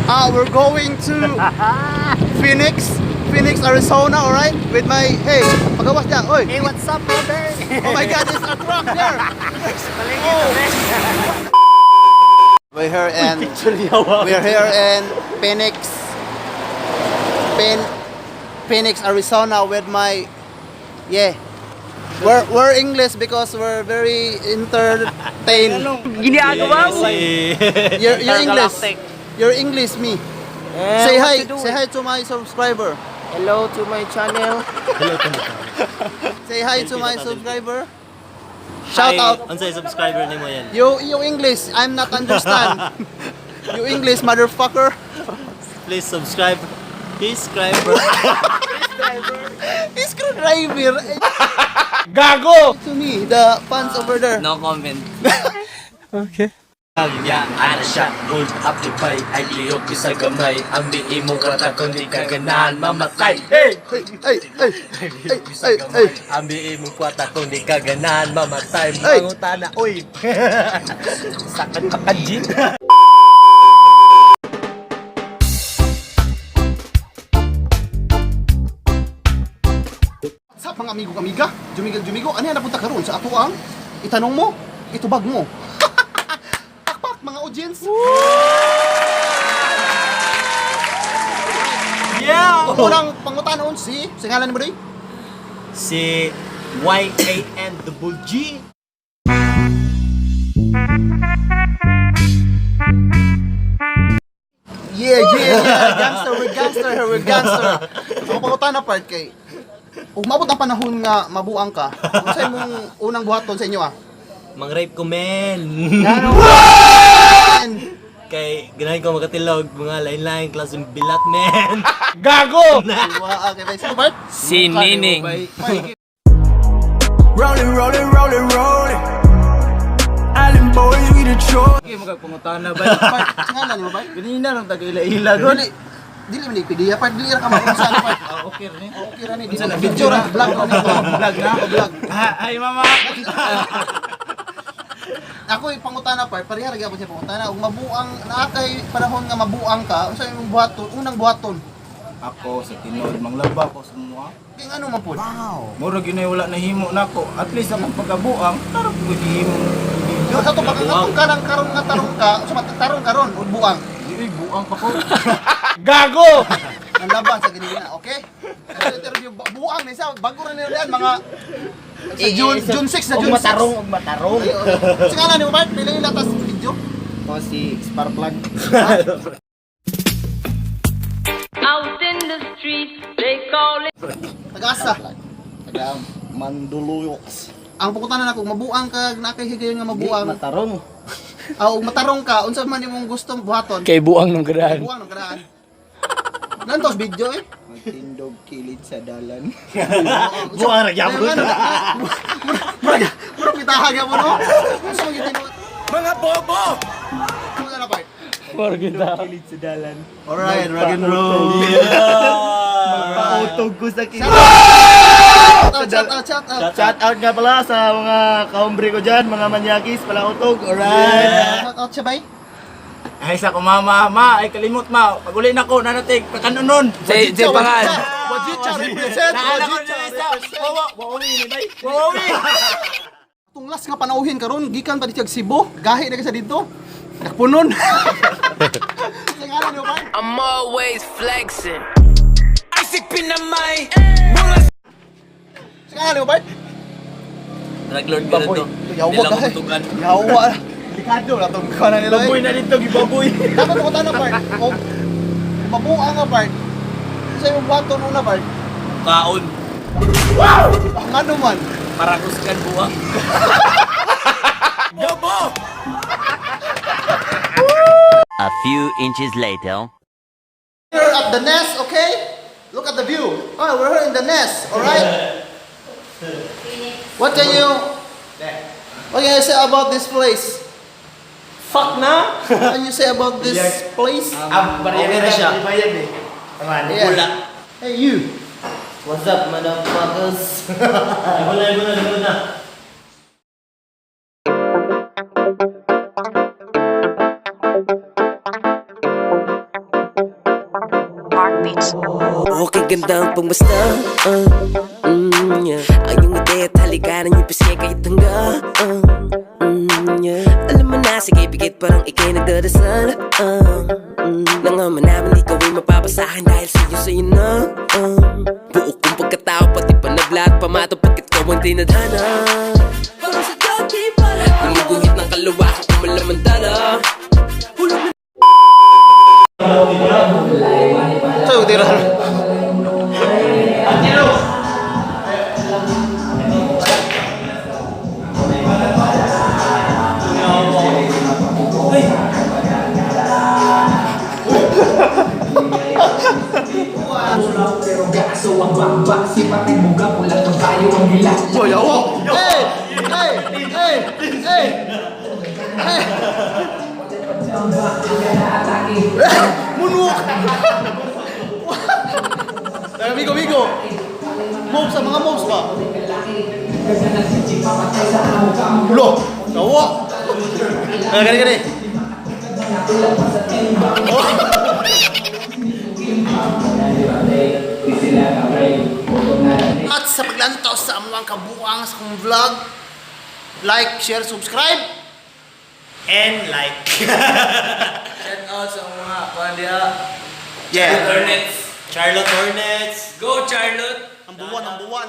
Ah, we're going to Phoenix, Phoenix, Arizona, all right? With my, hey, pagawas niya, oy. Hey, what's up, brother? Oh my God, there's a truck there. Oh. We're here in Phoenix, Phoenix, Arizona with my, yeah. We're English because we're very entertained. Ginagawa mo. You're English. You're English, me. Eh, Say what hi. you doing? Say hi to my subscriber. Hello to my channel. Say hi to my subscriber. Shout out. Unsay subscriber nimo yan? You English, I'm not understand. You English, motherfucker. Please subscribe. Subscriber. Screwdriver. Gago! To me, the fans over there. No comment. Ya, ana siya, hold up the pay. Ay lihok sa gamay. Ang imong kwarta kung di ka ganahan mamatay. Hey! Hey, hey, hey, hey, hey, hey. Ang imong kwarta kung di ka ganahan mamatay. Hey! Mangutana, oy! Sakit ka ka, G. What's up, mga amigo amiga? Jumigal jumigo, ano yan napunta karon sa ato ang itanong mo, itubag mo. Pakpak mga audience. Yeah! Ang unang pangutanon si, singalan mo doy? Si Y-A-N double G. Yeah, gangster, we're gangster here, we're gangster. Ang pangutana part kay ug maabot ang panahon nga mabuang ka, unsay mong unang buhaton sa inyo ah? Mang-rape ko, men. Ngano? Kay ganahan ko makatilog mga lain-lain klaseng bilat, men. Wa kay sino part? Si Nining. Rolling, rolling, rolling, rolling. Island boys, we the choice. Okay, magpangutana ba? Part, singalan nimo ba? Ganina lang taga-ila-ila. Dili dili man ni part dili ra ka maunsa ni part. Ah, okay rin. Okay ra ni dili na video ra vlog ra ni Vlog na? Vlog. Hi, mama! Ako pangutana part, pareha ra gyapon siya pangutana ug mabuang naa kay panahon nga mabuang ka, unsa imong buhaton, unang buhaton? Ako sa tinuod, manglaba ko sa mga. Kay ngano man pud? Murag yun ay wala nahimo nako. At least akong pagkabuang, tarap ko gihimo. Yo sa to pagkatong ka ng karon nga tarong ka, unsa man tarong karon ug buang. Di ay buang pa ko. Ang laban sa ganina, okay? Sa interview buang ni siya, bago ra nila yan mga sa June June 6 na June 6. Eh, matarong, og matarong. Singalan nimo part, pila yung latas video? Ko si Sparkplug. Out in the street, they call it. Tagasa. Taga Manduluyok. Ang pangutana nako, mabuang ka na kay higayon nga mabuang. Matarong. Ah, ug matarong ka, unsa man imong gustong buhaton? Kay buang ng ganahan. Buang ng karaan. Nantos video eh. Magtindog kilid sa dalan. Buang ra gyapon. Murag murag gitaha gyapon no. Unsa man gyud tinuod? Mga bobo! Unsa na part? Kilid sa dalan. Alright, rock and roll. Pautog ko sa kilid. Shout out, shout out, shout out. Shout out nga pala sa mga kaombre ko dyan, mga manyakis, palautog. Alright. Shout out siya bay. Ay sa ko mama, ma, ay kalimot ma. Pag uli na ko, nanatig, pakanunon. Say, say pangal. Wajicha represent, Naalala ko Wajicha na isa. represent. Wawa, wawi ni bay. Wawi. Itong last nga panauhin karon gikan pa di siya Cebu, gahi na kasi dito. Nagpunon. Sa ngalan niyo ba? I'm always flexing. Isaac Pinamay. Sa ngalan niyo ba? Drug lord ka dito. Yawa Di lang ka. kutugan. Yawa. Delikado na tong kana nila. Baboy na dito, gibaboy. Dapat ko tanong part. O mabuang nga part. Sa imong buhaton una part. Kaon. Ang ano man. Para kuskan buang. Bobo! A few inches later. Here at the nest, okay? Look at the view. Oh, we're here in the nest, all right? What can you say about this place? Fuck na! What can you say about this place? Ah, Okay na siya. Bayad eh. Yeah. Hey you. What's up, motherfuckers? Libo na, libo na, libo na. Okay, ganda ang pagmasta yeah. Ang iyong ngiti at halika ng iyong pisngi kahit hangga yeah. Alam mo na, sige pigit parang ika'y nagdarasal Nangaman namin ikaw ay mapapasahan dahil sa'yo sa'yo na Buo kong pagkatao pati panabla at pamato pagkat ikaw ang tinadhana. Parang sa dati pala gumuguhit ng kalawakan kumalamandala. Sa'yo, tira. Boy, awo! Hey! Hey! Hey! Hey! Hey! Moonwalk! Teka, Migo, Migo! Moves, ang mga moves ba? Ulo! Tawa! Gani, gani, gani! At sa paglantaw sa amuang kabuang sa akong vlog, like, share, subscribe, And like. Shout out sa mga kuan diha. Yeah! Hornets. Charlotte Hornets. Go Charlotte! Number one, number one.